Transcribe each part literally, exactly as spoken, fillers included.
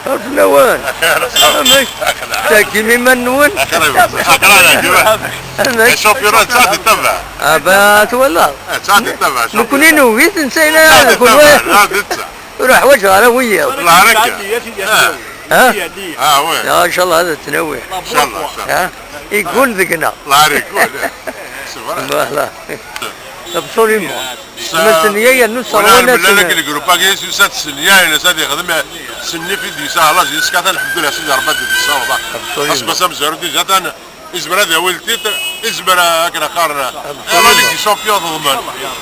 Ar fell-awen. Amek? Teggim iman-nwen? Amek? Championnat, ça, c'est tabac. Ah, ben, twalaḍ. Ça, c'est tabac, nekkni championnat. Nugi-t, netta yella. Ur ḥwaǧeɣ ara wiyaḍ. Ha? Ah, ouais. Ya, inchallah, ad t-nawi. Inchallah, inchallah. Ha? Yeggul deg-neɣ. Yeggul, eh. C'est vrai. Voilà. Absolument. Sa-, ma tenniya yernu wala sserwan mlal akken. Lgrup-agi s-, yusa-d s-, ya, yusa-d yexdem, s-, nnif i d-yusa, ɣlas yis-, kata, lḥemdullah, Sidi Ṛebbi ad d-yessaweḍ. Absolument. Aseggas amezwaru déjà atan, izmer ad yawi ltitr, izmer akken qqaren. Absolument. La Ligue des Champions teḍmen.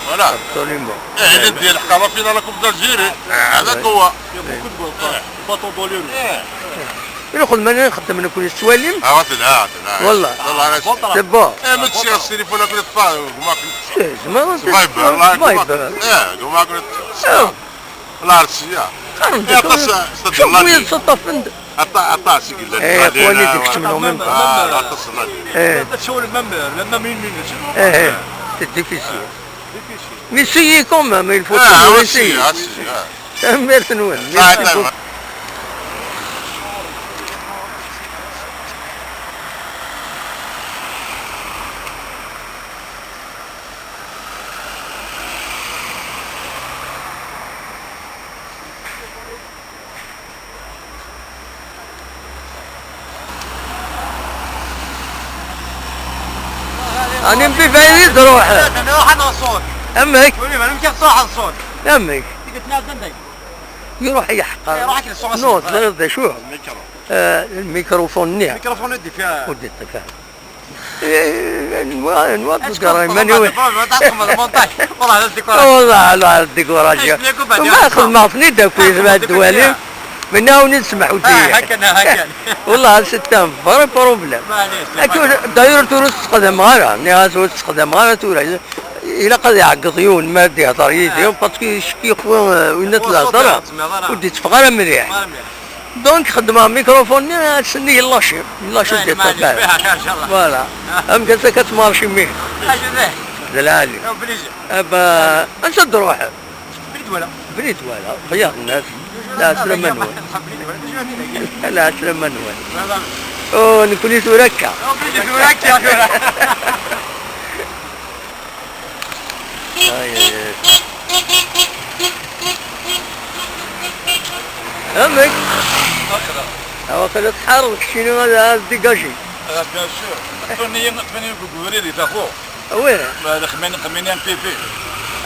Voilà. Absolument. Eh, la Ligue des Champions, la Coupe d'Algérie. Eh, هذاك هو. Il y a beaucoup de bons, pas, pas tant dans les rues. Eh. Ilaq ma nxeddem nekkni tettwalim? Ah, telha, telha. Wallah. Wallah, c'est bon. Eh, ma tessiɣ s tilifun akk teṭṭfa, gma akk. Viber, la, gma akk. Viber. Eh, gma akk. Ah. La, c'est ya. Aṭas, aṭas, aṭas i yellan. Eh, aṭas, aṭas. Eh. Même, même, même, même une minute. Eh, eh. C'est difficile. Mais essayez quand même, il faut toujours essayer. Ah, aussi, ah, si, ah. Tanemmirt-nwen. Merci beaucoup. Ani mbi fayni d-ruḥ. Nruḥ ad nṣun. Amek? Wali, ma nmekk ad nṣun. Amek? Tiget n azan day. Iruḥ yeḥqer. Iruḥ akken ṣun. No, teẓriḍ d acu? Lmikru. Eh, lmikrufun-nni. Lmikrufun ur d-ifi ara. Ur d-iṭṭif ara. Eh, anwa, anwa d-teggara iman-iw? Wallah, la, la, la, décourage. Ma xedmeɣ-ten-id akk, yezmer ad d-walim. Mennaɣ-awen-id semḥut-iyi. Wallah, c'est un vrai problème. D'ailleurs, tura ur tt-ssexdameɣ ara. Nniɣ-as ur tt-ssexdameɣ ara tura. Ilaq ad iɛeggeḍ yiwen ma ad ihder yid-i, parce que icekki xwi, eh, winna tla hder, ur d-itteffeɣ ara mliḥ. Donc, xeddmeɣ mikrofon-nni, ass-nni yellaci. Yellaci. Voilà. Amek akka ad tmarci mmi? D lɛali. Aba, ansa d-ruḥ? Brid wala. Brid wala. Xyar nnas. Lɛeslama-nwen. Lɛeslama-nwen. Oh, nekkni tura akka. Ay, ay, ay. Amek? Waqila tḥareḍ keččini ad, ad dégager. Ah, bien sûr. Ṭṭfen-iyi, ṭṭfen-iyi deg ubrid di Taxu. Oui. Xmin, xmin M P P.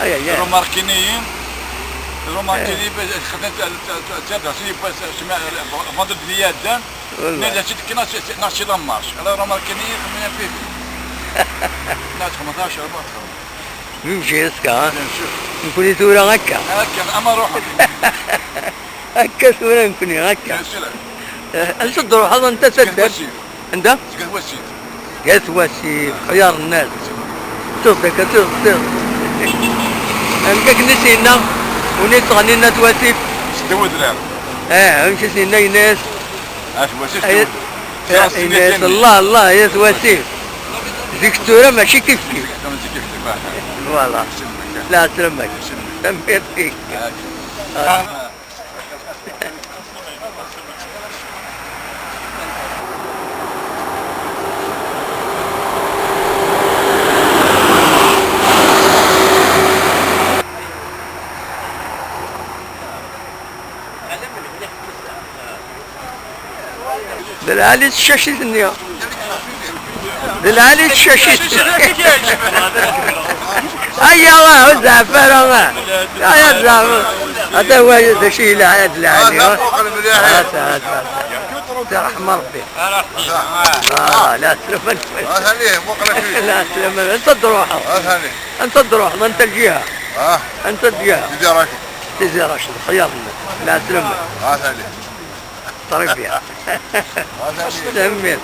Ay, ay, ay. Remarquini-yi. Remarquini-yi, xedmen, vendredi-nni iɛeddan. Nniɣ-as-id kan, neɣ si la marche. Ala remarquini-yi, xmin M P P. Neɣ xemṭac, arbaɛṭac. Même geste, hein. Bien sûr. Nekkni tura akka. Akka, ama ruḥen. Akka tura nekkni akka. Bien sûr. Eh, ansa d-truḥeḍ, anta taddart? Anda? Zgat Wasif. Zgat Wasif, xyar nnas. Tiẓ akka, tiẓ, tiẓ. Amek akken i s-yenna win yettɣennin At Wasif? Seddaw udrar. Eh, amek i s-yenna, yenna-yas? At Wasif, ay, seddaw udrar. Yenna-yas, Allah, Allah, ay At Wasif. Zik tura mačči kif kif. Voilà. Lɛeslama-k. Tanemmirt-ik. Ah. D lɛali tcacit-nni. D lɛali tcacit. Aya, wa, ur zeɛf ara, wa. Aya, zeɛf. Ata wa, d acu yella, aya d lɛali, wa. Ata, ata, ata. Ata, ṛeḥma Ṛebbi. Ah, la, lɛeslama-nwen. Lɛeslama, anta d-truḥeḍ? Anta d-truḥeḍ, anta lǧiha? Anta lǧiha? Tizi Racid. Tizi Racid, xyar-nnes. Lɛeslama. Très bien. Tanemmirt.